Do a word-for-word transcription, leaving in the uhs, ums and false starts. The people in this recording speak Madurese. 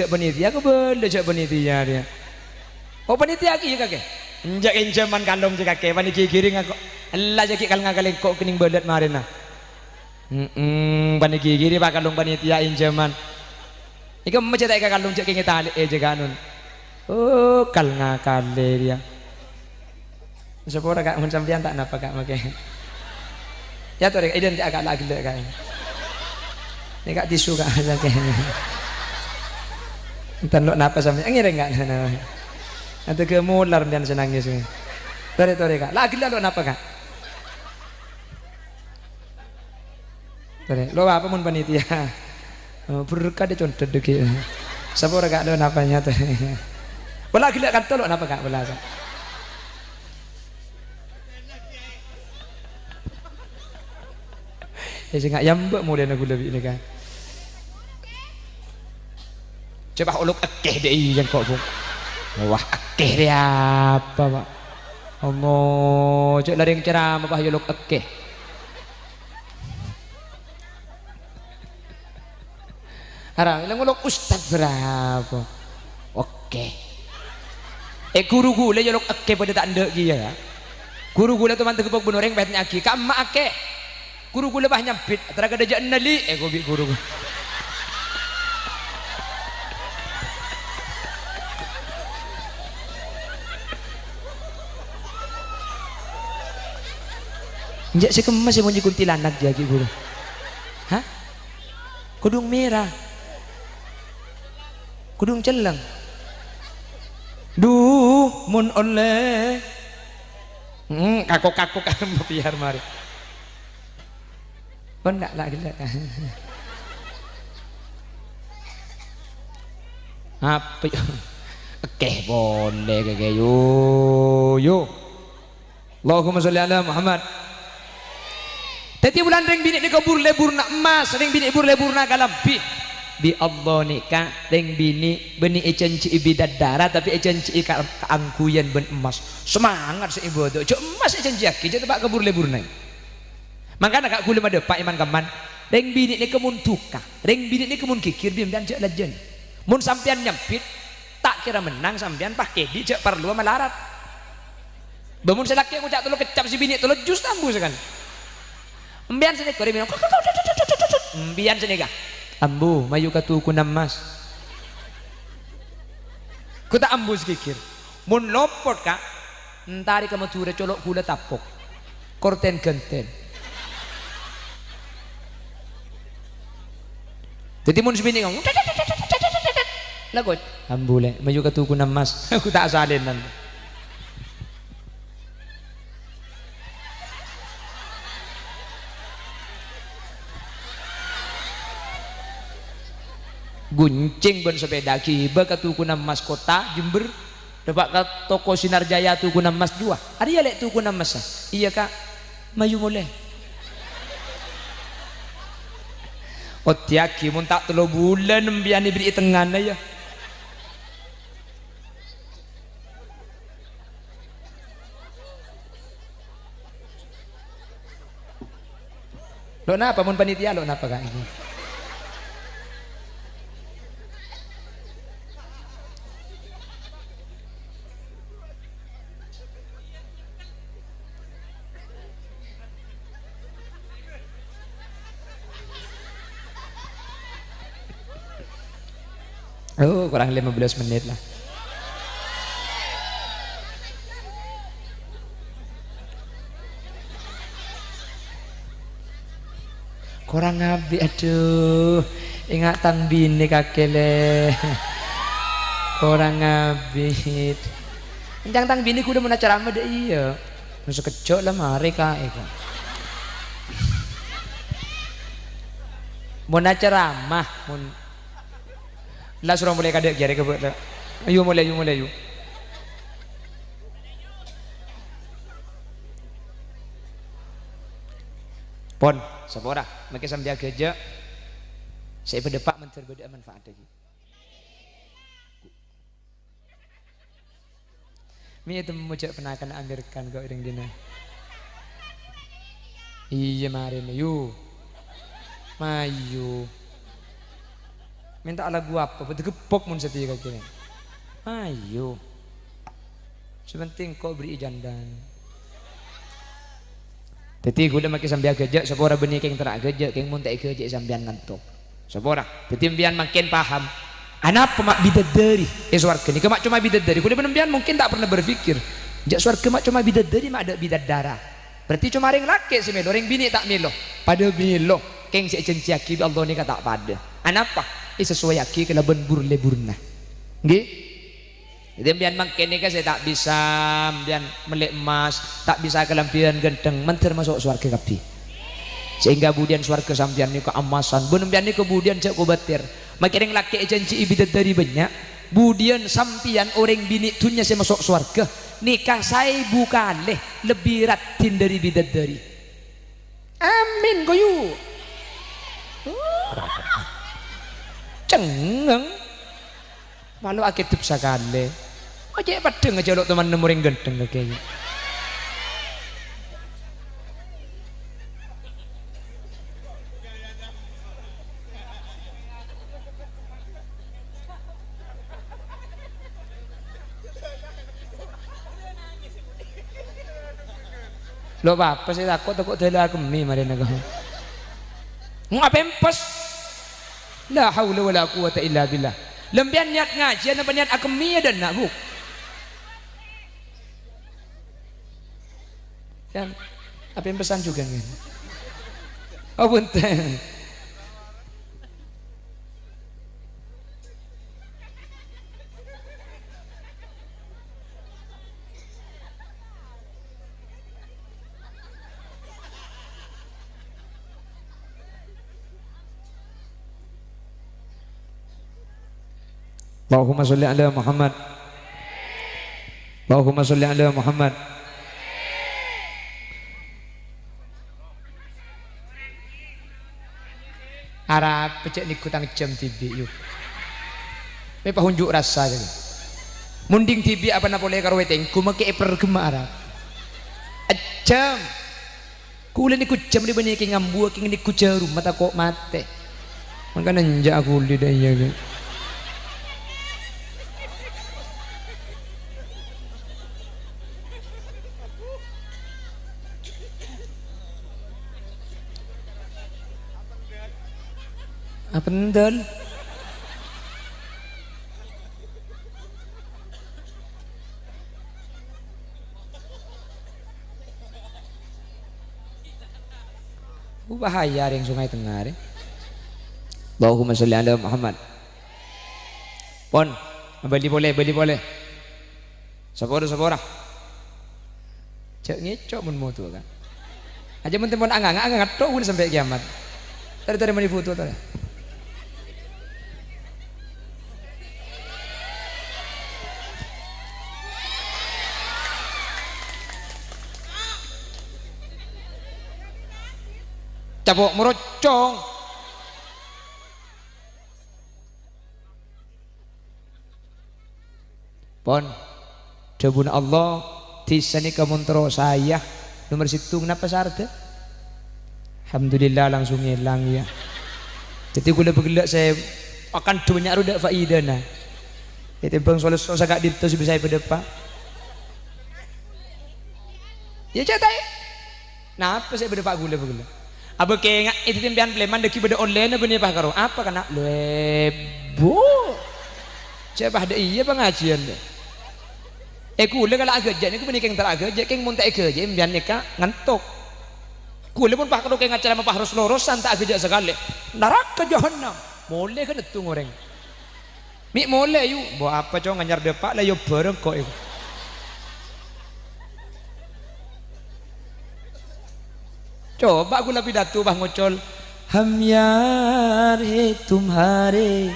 Jhâ' panitia, kabâlâ jhâ' panitia rèya. Oh, panitia kèya kakè. Enjâ' ènjhâman kalong jhâ' kakè, panèka ghiring ako. Ella jhâ' ghi' kal-ngakalè engko' kènèng bâlât marèna. Hemm, panèka ghiring pakalong panitia ènjhâman. Èkemma jhâ' ta' èkakalong jhâ' kèngèng talè'è jhâ' kanun. Oh, kal-ngakalè rèya. Sapora, Ka', mon sampèyan ta' napa, Ka', makè. Yâ, torè, Ka', èdhân, Ka', la ghellâ', Ka'. Nè, Ka', tisu, Ka', sakè'. Enten lo' napa sampèyan, ngèrèng, Ka'. Ante ke molar sampèyan sè nangès. Torè, torè, Ka'. La ghellâ' lo' napa, Ka'. Torè, lo' apa mon panitia? Oh, berkah dè condet dè ghi'. Sapora, Ka', lo' napa nyata? Pola ghellâ' kanto lo' napa, Ka', pola sa. Yâ, sènga' yâ mbâ' molèna ghulâ bi' nèka. Coba olok èkè dè' iyâ engko', Bu. Wah, èkè rè apa, Pak? Omo, cè' la rèng ceramah, Pak, yâ olok èkè. Ara, la ngolok ustad bârâmpa? Oke. Eh, ghuru ghulâ yâ olok èkè padâ ta' endâ' kèya, yâ. Ghuru ghulâ toman tegepok bân orèng pètnya'aghi, "Kamma èkè?" Ghuru ghulâ pas nyambit, "Tara kadâjâ'ânna, Li'." Eh, ghu bi' ghuru. Enjâ' sè kemma sè monjhi kuntilanak jâ' ghi' ghuru. Hah? Kodhung mèra. Kodhung celleng. Duh, mon ollè. Hmm, kakok-kakok biar marè. Pon la, la ghellâ'. Apa, yâ? Èkè polè, kèkè, yu, yu. Allahumma sholli ala Muhammad. Dhâddhi, bulân rèng binè' nèka bur-lebburna emmas, rèng binè' bur-lebburna kalambhi. Bi' Allah nèka, rèng binè' bânnè èjhânjhi'i bidadara, tapè èjhânjhi'i ka-, kaangghuyan bân emmas. Semangat sè ibâdâ, jhâ' emmas èjhânjhiyaghi, jhâ' teppa' ka bur-lebburna. Mangkana, Ka', ghulâ madâpa' è man-kemman, rèng binè' nèka mon duka, rèng binè' nèka mon ghighir, bi' sampèyan jhâ' lajân. Mon sampèyan nyambit, ta' kèra mennang sampèyan, pas kèdi' jhâ' parlowa malarat. Bâ, mon sè lakè' ngoca' tello keccap, sè binè' tello jus, ta' ambu sakalè. Empèyan sè nèko rè mènong. Empèyan sè nèka. Ambu, mayu ka tokona emmas. Ghu ta' ambu sè ghighir. Mon lopot, Ka', entarè ka Madhurâ, colo' ghulâ tapok. Korten-ganten. Dhâddhi mon sè binè' ngomong, "Lakoc, ambu, Lè', mayu ka tokona emmas." Aku ta' asalènan. Goncèng bân sepèda, ghibâ ka tokona emmas kottha Jember. Dâpa' ka toko Sinar Jaya, tokona emmas duwâ'. "Arèya, Lè', tokona emmassa?" "Iyâ, Ka'." "Mayu molè." Oddhiyaghi, mon ta' tello bulân empèyan èberri'i tengngana, yâ. Lo' napa, mon panitia lo' napa, Ka', ini? Oh, kurang lima belas menit lah. Korang abit, aduh. Enga' tang binè kakè, Lè'. Korang abit. Encang tang binè ghulâ mon acaramah dâ' iyâ. Mon sakejjhâ' la marè, Ka', èko. Mon acaramah, mon La soro molè kadâ' ghi' arè kèbâ' ta'. Ayo molè, ayo molè, ayo. Pon, sapora, makè sampèyan ghâjâ. Sè èpadâpa' mandhâr bâdâ'â manfaatta ghi'. Mè' ètemmo jhâ' panakanna Amir Khan ko' rèng dinna. Iyâ, marèna, yu. Mayu. Mènta lagu apa? Bâdâ gepok mon satèya kakè. Ayo. Sè pentèng engko' bherri'i jhândhâna. Dhâddhi, kaulâ makè sampèyan ghâjâ', sapora bânnè kèng terra ghâjâ', kèng mon ta' èghâjâ'i sampèyan ngantok. Sapora. Dhâddhi, sampèyan mangkèn paham. Anapa ma' bidadari è sowarghâ nèka ma' coma bidadari? Kaulâ bân sampèyan mungkin ta' pernah berpikir, jhâ' sowarghâ ma' coma bidadari, ma' adâ' bidadara. Berarti coma rèng lakè' sè mèlo, rèng binè' ta' mèlo. Padâ mèlo, kèng sè èjhânjhiyaghi bi' Allah nèka ta' padâ. Anapa? Èsasowayaghi kalabân bur-lebburna. Ngghi? Dhâddhi, sampèyan mangkèn nèka sè ta' bisa sampèyan mellè emmas, ta' bisa kalambhiyân ghântheng, mandhâr maso' sowarghâ kabbhi. Sehingga budiyân sowarghâ sampèyan nèka emasan, bân sampèyan nèka budiyân jhâ' kobâtèr. Makè rèng lakè' èjhânjhi'i bidadari bânnya', budiyân sampèyan orèng binè' dhunnya sè maso' sowarghâ, nèka saèbu kalè lebbi raddhin dâri bidadari. Amin, koyu. Cengngeng. Malo akèdep sakalè. Oh, cè' peddhâng aja lo' teman nemmo rèng ghântheng kakè. Lo' apa sè tako', tako' dâlâ akemmè marèna ko. Ngapèmpes. La haula wala quwwata illa billah. Lambèyan niat ngajhi napa niat akemmè dâ' enna', Bu? Kan, apa yang pesan juga kan? Oh, punten. Allahumma sholli ala Muhammad. Allahumma sholli ala Muhammad. Arapa cè' nèko tang jam dhibi', yu. Mè' pahunjuk rassa, jâ. Mon dhing dhibi' apana polè karo wètèng, ghumma kè èperghem arapa. Ejjam. Kaulâ nèko jam rè bânnè kè ngambuwâ kè nèko jhârum, ma' tako' matè. Mangkana enjâ' kaulâ dâ' iyâ, kè. Apendel. Oh, bahaya rèng Sungai Tengah rè. Allahumma sholli ala Muhammad. Pon, bâli polè, bâli polè. Sapora, sapora. Jhâ' ngèco' mon moto, kan. Aja mon tempon anga-, anga-, ngatto' ghun sampè' kiamat. Tarè-tarè mani foto, tarè. Capo' morocong. Pon, dhâbuna Allah, dhisa nèka mon terro saya, nomer sèttong napa saradda? Alhamdulillah, langsung ngèlang, ya. Dhâddhi, kaulâ bâghellâ' sè akan bânnya' ro dâ' faidana. Ètèmbhâng solesso saka'dinto sè bisa èpadâpa'. Ya, cè' taè. Napa sè bâdâ pa' ghulâ bâghellâ'? Abâ' kènga' èdhi sampèyan plèman dhâggi' bâdâ ollèna bânnè pa' karo apa kana' lèbbu. Cè' bâdâ iyâ pangajiyân. È ghulâ kala aghâjâ' nèko bânnè kèng terra aghâjâ', kèng mon ta' èghâjâ'i sampèyan nèka ngantok. Ghulâ mon pa' karo kèng acara mapahros lorosan ta' aghâjâ' sakalè. Naraka jahannam. Molè ghâneddhung orèng. Mè' molè, yu. Mbok apa, Cong, anyar dâpa' la, yu, bhâreng kok, yu. Coba ghulâ pidato, bâh, ngocol, "Hum yaar hai tumhare."